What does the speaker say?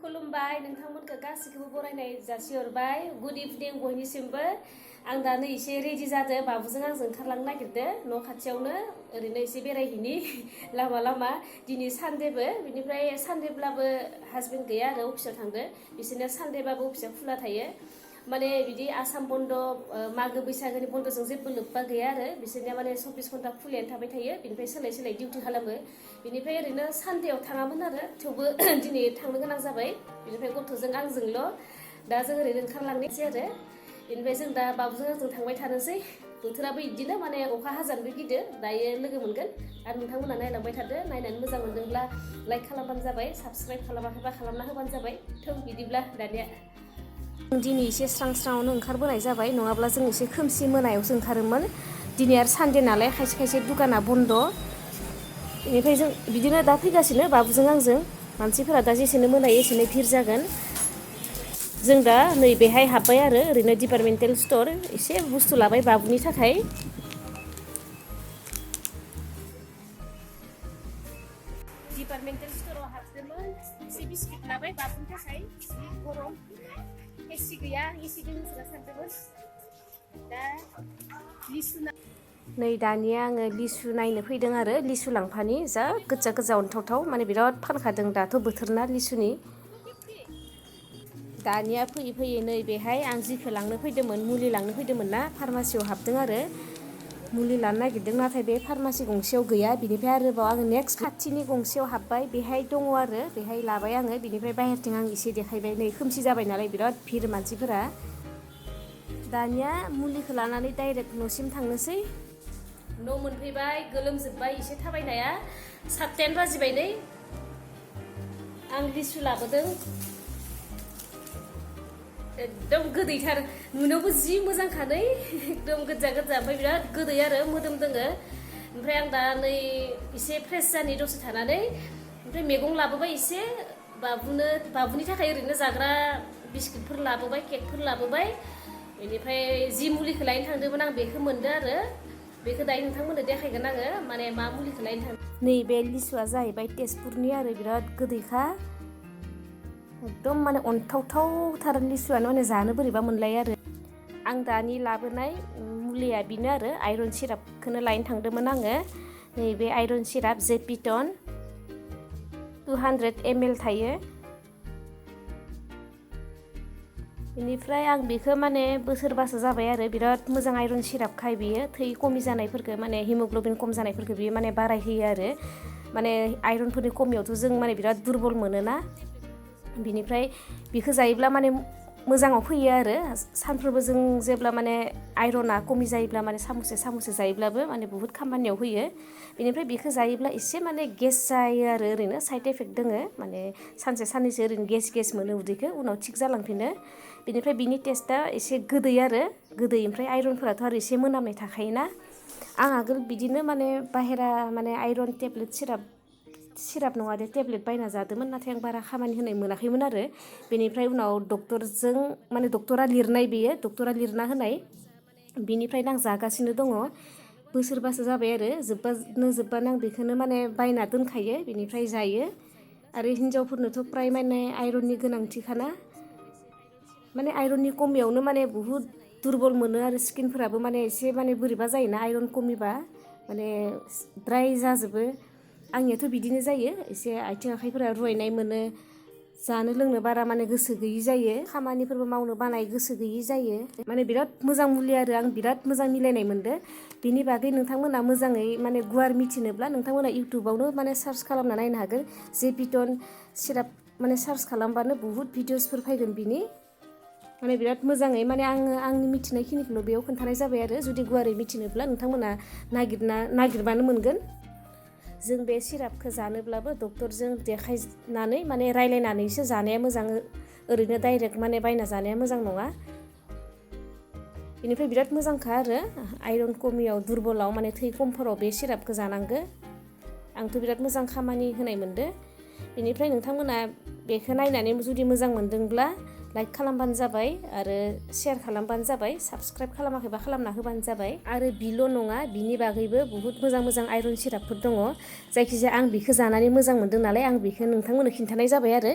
खुलुमबाय नोंथांमोनखौ गासिखौबो बरायनाय जासिहरबाय गुड इभिनिं बयनिसिमबो आं दा नै एसे रेडि जादो बाबुजों आंजों ओंखारलांनो नागिरदो न' खाथियावनो ओरैनो एसे बेरायहैनि लामा लामा दिनै सानडेबो बिनिफ्राय सानडेब्लाबो हासबेन्ड गैया आरो अफिसाव थांदो बिसोरना सानडेबाबो अफिसा खुला थायो माने बिदि आसाम बन्द मागो बैसागोनि बन्दजों जेबो लोब्बा गैया आरो बिसोरनिया माने 24 घन्टा खुलियानो थाबाय थायो बिनिफ्राय सोलाय सोलाय डिउटि खालामो बिनिफ्राय ओरैनो सानडेयाव थाङामोन आरो थेवबो दिनै थांनो गोनां जाबाय बिनिफ्राय गथ'जों आंजोंल' दा जों ओरैनो ओंखारलांनोसै आरो बिनिफ्राय जों दा बाबुजों आंजों थांबाय थानोसै बोथोराबो बिदिनो माने अखा हाजानोबो गिदो दायो लोगो मोनगोन आरो नोंथांमोना नायलांबाय थादो नायनानै मोजां मोनदोंब्ला लाइक खालामबानो जाबाय साबस्क्राइब खालामाखैबा खालामना होबानो जाबाय थौ बिदिब्ला दानिया दिनै एसे स्रां स्राङावनो ओंखारबोनाय जाबाय नङाब्ला जों एसे खोमसि मोनायावसो ओंखारोमोन दिनै आरो सानडे नालाय खायसे खायसे दुखाना बन्द बेनिफ्राय जों बिदिनो दा फैगासिनो बाबुजों आंजों मानसिफोरा दा जेसेनो मोनायो एसेनो भिर जागोन जों दा नैबेहाय हाबबाय आरो ओरैनो डिपार्टमेन्टेल स्ट'र एसे बुस्थु लाबाय बाबुनि थाखाय डिपार्टमेन्टेल स्ट'राव हाबदोंमोन एसे बिस्किट लाबाय बाबुनि थाखाय गरम एसि गैया एसि दोङो सानदोंमोन दा लिसु नै दानिया आङो लिसु नायनो फैदों आरो लिसु लांफानि जा गोजा गोजा अनथावथाव माने बिराद फानखादों दाथ' बोथोरना लिसुनि दानिया फैयै फैयै नै बेहाय आं जिखौ लांनो फैदोंमोन मुलि लांनो फैदोंमोन ना फार्मासियाव हाबदों आरो मुलि लानो नागिरदों नाथाय बे फार्मासि गंसेयाव गैया बिनिफ्राय आरोबाव आङो नेक्स्ट खाथिनि गंसेयाव हाबबाय बेहाय दङ आरो बेहाय लाबाय आङो बिनिफ्राय बाहेरथिं आं एसे देखायबाय नै खोमसि जाबाय नालाय बिराद भिर मानसिफोरा दानिया मुलिखौ लानानै डाइरेक्ट न'सिम थांनोसै न' मोनफैबाय गोलोमजोब्बाय एसे थाबायनाया 7:10 बाजिबाय नै आं लिसु लाबोदों एकदम गोदैथार नुनायावबो जि मोजांखानै एकदम गोजा गोजा ओमफ्राय बिराद गोदै आरो मोदोम दोङो ओमफ्राय आं दा नै एसे फ्रेस जानि दसे थानानै ओमफ्राय मैगं लाबोबाय एसे बाबुनि थाखाय ओरैनो जाग्रा बिस्किटफोर लाबोबाय केकफोर लाबोबाय बेनिफ्राय जि मुलिखौ लायनो थांदोंमोन आं बेखौ मोनदो आरो बेखौ दायो नोंथांमोननो देखायगोन आङो माने मा मुलिखौ लायनो थांदों नैबे लिसुआ जाहैबाय तेजपुरनि आरो बिराद गोदैखा एकदम माने अनथावथावथार लिसुआनो माने जानो बोरैबा मोनलायो आरो आं दानि लाबोनाय मुलिया बेनो आरो आइरन सिरापखौनो लायनो थांदोंमोन आङो नैबे आइरन सिराप जेपिटन 200 ml थायो बेनिफ्राय आं बेखौ माने बोसोरबासो जाबाय आरो बिराद मोजां आइरन सिरापखाय बियो थै खमि जानायफोरखौ माने हिमोग्ल'बिन खम जानायफोरखौ बियो माने बारायहोयो आरो माने आइरनफोरनि खमियावथ' जों माने बिराद दुरबल मोनोना बिनिफ्राय बेखौ जायोब्ला माने मोजाङाव फैयो आरो सानफ्रोमबो जों जेब्ला माने आइरना खमि जायोब्ला माने सामुसे जायोब्लाबो माने बुहुत खामानियाव होयो बेनिफ्राय बेखौ जायोब्ला एसे माने गेस जायो आरो ओरैनो साइड इफेक्ट दोङो माने सानसे साननैसो ओरैनो गेस मोनो उदैखौ उनाव थिग जालांफिनो बेनिफ्राय बिनि टेस्टआ एसे गोदै आरो गोदै ओमफ्राय आइरनफोराथ' आरो एसे मोनामनाय थाखायोना आं आगोल बिदिनो माने बाहेरा माने आइरन टेब्लेट सिराप नङा दे टेब्लेट बायना जादोंमोन नाथाय आं बारा खामानि होनाय मोनाखैमोन आरो बेनिफ्राय उनाव डक्टरजों माने डक्टरा लिरनाय बेयो डक्टरा लिरना होनाय बिनिफ्रायनो आं जागासिनो दङ बोसोरबासो जाबाय आरो जोब्बानो आं बेखौनो माने बायना दोनखायो बेनिफ्राय जायो आरो हिन्जावफोरनोथ' प्राय माने आइरननि गोनांथिखाना माने आइरननि खमियावनो माने बुहुत दुरबल मोनो आरो स्किनफोराबो माने एसे माने बोरैबा जायोना आइरन खमिबा माने ड्राय जाजोबो आंनियाथ' बिदिनो जायो एसे आथिं आखाइफोरा रुवायनाय मोनो जानो लोंनो बारा माने गोसो गैयि जायो खामानिफोरबो मावनो बानाय गोसो गैयि जायो माने बिराद मोजां मुलि आरो आं बिराद मोजां मिलायनाय मोनदो बिनि बागै नोंथांमोना मोजाङै माने गुवार मिथिनोब्ला नोंथांमोना इउटुबावनो माने सार्च खालामना नायनो हागोन जेपिटन सिराप माने सार्च खालामबानो बुहुत भिडिअसफोर फैगोन बिनि माने बिराद मोजाङै माने आङो आंनि मिथिनायखिनिखौल' बेयाव खोन्थानाय जाबाय आरो जुदि गुवारै मिथिनोब्ला नोंथांमोना नागिरबानो मोनगोन जों बे सिरापखौ जानोब्लाबो डक्टरजों देखायनानै माने रायलायनानैसो जानाया मोजां ओरैनो डाइरेक्ट माने बायना जानाया मोजां नङा बेनिफ्राय बिराद मोजांखा आरो आइरन खमियाव दुरबलाव माने थै खमफोराव बे सिरापखौ जानांगो आंथ' बिराद मोजां खामानि होनाय मोनदो बेनिफ्राय नोंथांमोना बेखौ नायनानै जुदि मोजां मोनदोंब्ला लाइक खालामबानो जाबाय आरो शेयार खालामबानो जाबाय साबस्क्राइब खालामाखैबा खालामना होबानो जाबाय आरो बिल' नङा बिनि बागैबो बुहुत मोजां आइरन सिरापफोर दङ जायखिजाया आं बेखौ जानानै मोजां मोनदों नालाय आं बेखौ नोंथांमोननो खिन्थानाय जाबाय आरो